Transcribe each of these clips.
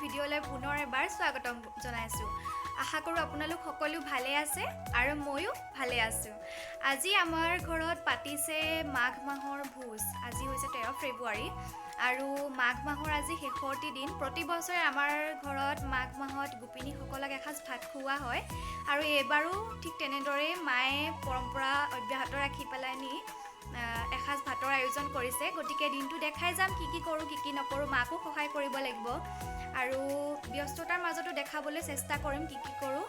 ভিডিঅ'লৈ পুনৰ এবাৰ স্বাগতম জনাইছোঁ। আশা কৰোঁ আপোনালোক সকলো ভালে আছে আৰু ময়ো ভালে আছোঁ। আজি আমাৰ ঘৰত পাতিছে মাঘ মাহৰ ভোজ। আজি হৈছে 13 ফেব্ৰুৱাৰী আৰু মাঘ মাহৰ আজি শেষৰটি দিন। প্ৰতি বছৰে আমাৰ ঘৰত মাঘ মাহত গোপিনীসকলক এসাঁজ ভাত খুওৱা হয় আৰু এইবাৰো ঠিক তেনেদৰেই মায়ে পৰম্পৰা অব্যাহত ৰাখি পেলাই নি এসাঁজ ভাতৰ আয়োজন কৰিছে। গতিকে দিনটো দেখাই যাম কি কি কৰোঁ, কি কি নকৰোঁ। মাকো সহায় কৰিব লাগিব আৰু ব্যস্ততাৰ মাজতো দেখাবলৈ চেষ্টা কৰিম কি কি কৰোঁ।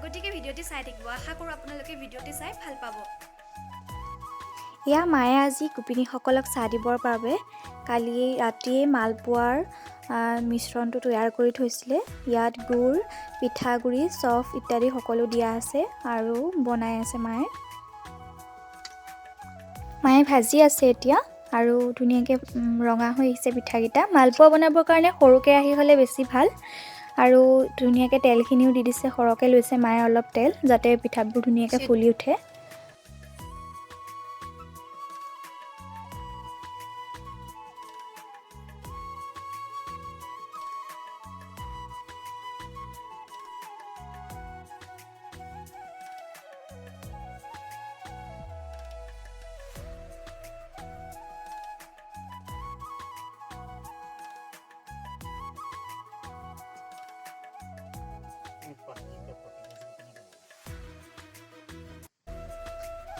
গতিকে ভিডিঅ'টি চাই থাকিব। আশা কৰোঁ আপোনালোকে ভিডিঅ'টি চাই ভাল পাব। এয়া মায়ে আজি গোপিনীসকলক চাহ দিবৰ বাবে কালি ৰাতিয়ে মালপোৱাৰ মিশ্ৰণটো তৈয়াৰ কৰি থৈছিলে। ইয়াত গুৰ, পিঠাগুড়ি, চফ ইত্যাদি সকলো দিয়া আছে আৰু বনাই আছে মায়ে। মায়ে ভাজি আছে এতিয়া আৰু ধুনীয়াকৈ ৰঙা হৈ আহিছে পিঠাকেইটা। মালপোৱা বনাবৰ কাৰণে সৰু কেৰাহী হ'লে বেছি ভাল। আৰু ধুনীয়াকৈ তেলখিনিও দি দিছে, সৰহকৈ লৈছে মায়ে অলপ তেল, যাতে পিঠাবোৰ ধুনীয়াকৈ ফুলি উঠে।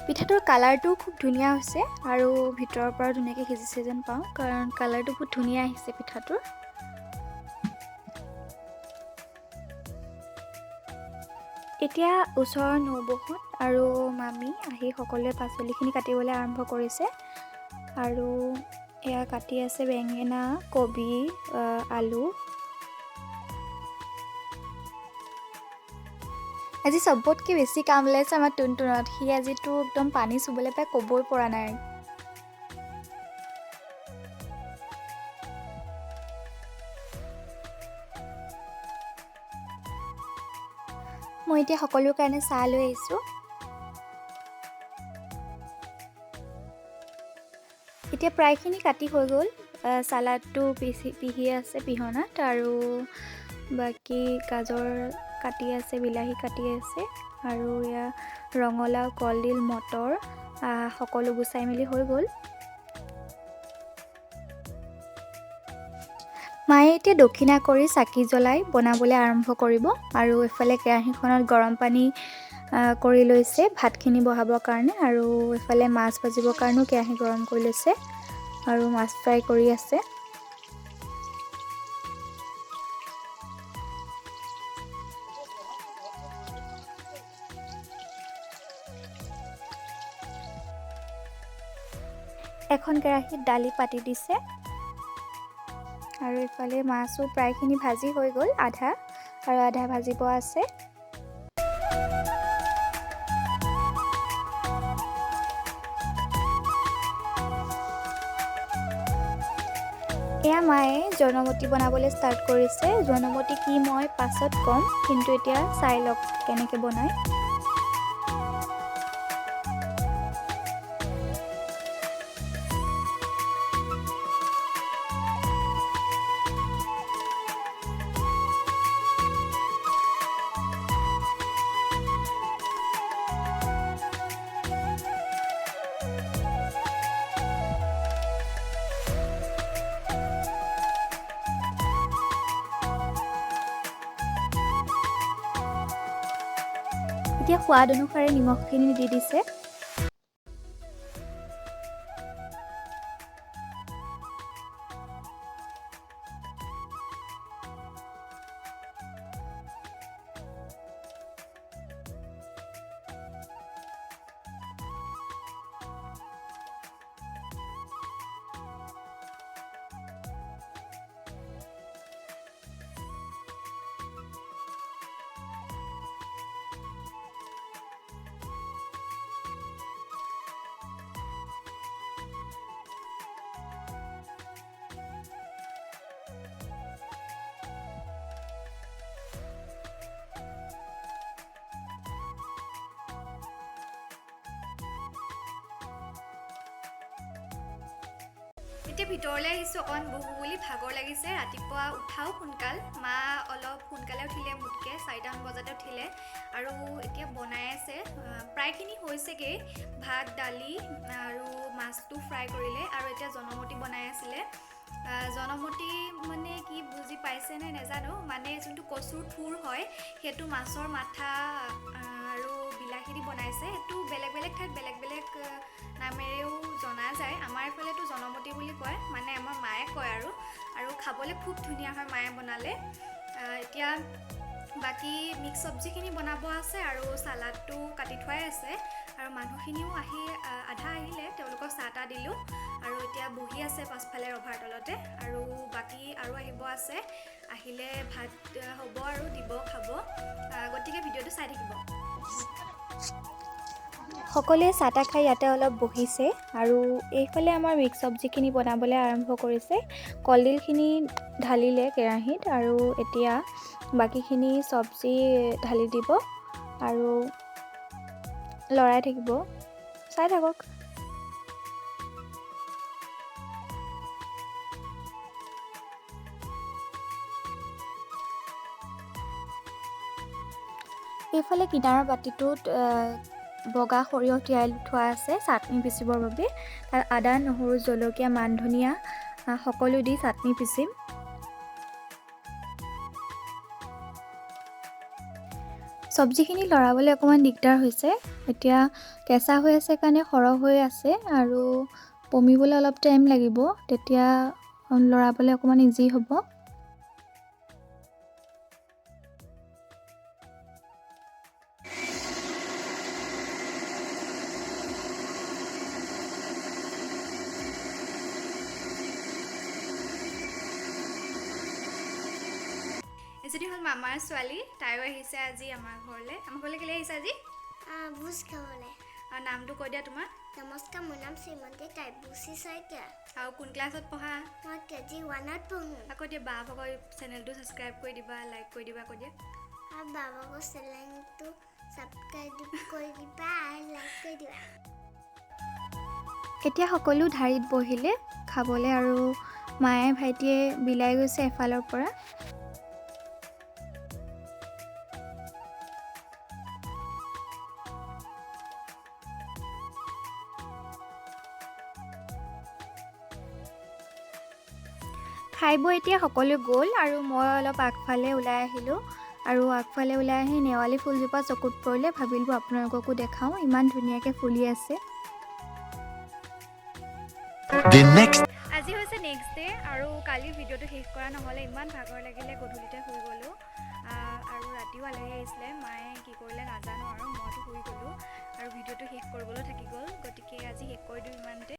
পিঠাটোৰ কালাৰটোও খুব ধুনীয়া হৈছে আৰু ভিতৰৰ পৰা ধুনীয়াকৈ সিজিছে যেন পাওঁ, কাৰণ কালাৰটো বহুত ধুনীয়া আহিছে পিঠাটোৰ। এতিয়া ওচৰৰ নবৌহঁত আৰু মামী আহি সকলোৱে পাচলিখিনি কাটিবলৈ আৰম্ভ কৰিছে আৰু এয়া কাটি আছে বেঙেনা, কবি, আলু। আজি চবতকৈ বেছি কাম ওলাইছে আমাৰ টুনটুনত। সি আজিতো একদম পানী চুবলৈ পাই ক'বই পৰা নাই। মই এতিয়া সকলোৰ কাৰণে চাহ লৈ আহিছোঁ। এতিয়া প্ৰায়খিনি কাটি হৈ গ'ল। চালাডটো পিহি আছে পিহনাত আৰু বাকী গাজৰ কাটি আছে, বিলাহী কাটি আছে আৰু এয়া ৰঙালাও, কলডিল, মটৰ সকলো গুচাই মেলি হৈ গ'ল। মায়ে এতিয়া দক্ষিণা কৰি চাকি জ্বলাই বনাবলৈ আৰম্ভ কৰিব আৰু এইফালে কেৰাহীখনত গৰম পানী কৰি লৈছে ভাতখিনি বহাবৰ কাৰণে আৰু এইফালে মাছ ভাজিবৰ কাৰণেও কেৰাহী গৰম কৰি লৈছে আৰু মাছ ফ্ৰাই কৰি আছে। এখন কেৰাহীত দালি পাতি দিছে আৰু ইফালে মাছো প্ৰায়খিনি ভাজি হৈ গ'ল আধা, আৰু আধা ভাজিব আছে। এয়া মায়ে জনমতি বনাবলৈ ষ্টাৰ্ট কৰিছে। জনমতি কি মই পাছত ক'ম, কিন্তু এতিয়া চাই লওক কেনেকৈ বনায়। এতিয়া সোৱাদ অনুসাৰে নিমখখিনি দি দিছে। এতিয়া ভিতৰলৈ আহিছোঁ অকণমান বহোঁ বুলি, ভাগৰ লাগিছে। ৰাতিপুৱা উঠাও সোনকাল, মা অলপ সোনকালে উঠিলে মোতকৈ, 4টামান বজাতে উঠিলে আৰু এতিয়া বনাই আছে। প্ৰায়খিনি হৈছেগৈ, ভাত দালি আৰু মাছটো ফ্ৰাই কৰিলে আৰু এতিয়া জনমতি বনাই আছিলে। জনমতি মানে কি বুজি পাইছেনে নাজানো, মানে যোনটো কচুৰ থুৰ হয় সেইটো মাছৰ মাথা আৰু বিলাহী দি বনাইছে। সেইটো বেলেগ বেলেগ ঠাইত বেলেগ বেলেগ নামেৰেও জনা যায়। আমাৰ এইফালেতো জনমতি বুলি কয়, মানে আমাৰ মায়ে কয় আৰু আৰু খাবলৈ খুব ধুনীয়া হয় মায়ে বনালে। এতিয়া বাকী মিক্স চব্জিখিনি বনাব আছে আৰু চালাডটো কাটি থোৱাই আছে আৰু মানুহখিনিও আহি আধা আহিলে, তেওঁলোকক চাহ তাহ দিলোঁ আৰু এতিয়া বহি আছে পাছফালে ৰভাৰ তলতে আৰু বাকী আৰু আহিব আছে, আহিলে ভাত হ'ব আৰু দিব খাব। গতিকে ভিডিঅ'টো চাই থাকিব। সকলোৱে চাহ তাহ খাই ইয়াতে অলপ বহিছে আৰু এইফালে আমাৰ মিক্স চব্জিখিনি বনাবলৈ আৰম্ভ কৰিছে। কলডিলখিনি ঢালিলে কেৰাহীত আৰু এতিয়া বাকীখিনি চব্জি ঢালি দিব আৰু লৰাই থাকিব, চাই থাকক। এইফালে কিনাৰৰ বাতিটোত বগা সৰিয়হ তিয়াই থোৱা আছে চাটনি পিচিবৰ বাবে। তাত আদা, নহৰু, জলকীয়া, মান ধনিয়া সকলো দি চাটনি পিচিম। চব্জিখিনি লৰাবলৈ অকণমান দিগদাৰ হৈছে, এতিয়া কেঁচা হৈ আছে কাৰণে সৰহ হৈ আছে আৰু পমিবলৈ অলপ টাইম লাগিব, তেতিয়া লৰাবলৈ অকণমান ইজি হ'ব। এজনী হ'ল মামাৰ ছোৱালী, তাইও আহিছে আজি আমাৰ ঘৰলৈ। আমাৰ ঘৰলৈ কেলৈ আহিছে আজি? ভোজ খাবলৈ। আৰু নামটো কৈ দিয়া তোমাৰ। নমস্কাৰ, মোৰ নাম শ্ৰীমতী কাব্যশ্ৰী শইকীয়া। আৰু কোন ক্লাছত পঢ়া? মই কেজি 1ত পঢ়োঁ। আকৌ দিয়া বা ভাগৰ চেনেলটো ছাবস্ক্ৰাইব কৰি দিবা, লাইক কৰি দিবা, কৈ দিয়া। আৰু বা ভাগৰ চেনেলটো ছাবস্ক্ৰাইব কৰি দিবা আৰু লাইক কৰি দিবা। এতিয়া সকলো ঢাৰিত বহিলে খাবলৈ আৰু মায়ে ভাইটিয়ে বিলাই গৈছে এফালৰ পৰা। খাই বৈ এতিয়া সকলো গ'ল আৰু মই অলপ আগফালে ওলাই আহিলোঁ আৰু আগফালে ওলাই আহি নেৱালী ফুলজোপা চকুত পৰিলে, ভাবিলোঁ আপোনালোককো দেখাওঁ, ইমান ধুনীয়াকৈ ফুলি আছে। The next আজি হৈছে নেক্সট ডে আৰু কালি ভিডিঅ'টো শেষ কৰা নহ'লে, ইমান ভাগৰ লাগিলে, গধূলিতে শুই গ'লোঁ। আৰু ৰাতিও আলহী আহিছিলে, মায়ে কি কৰিলে নাজানো আৰু মইতো শুই গ'লোঁ আৰু ভিডিঅ'টো শেষ কৰিবলৈ থাকি গ'ল, গতিকে আজি শেষ কৰি দিওঁ ইমানতে।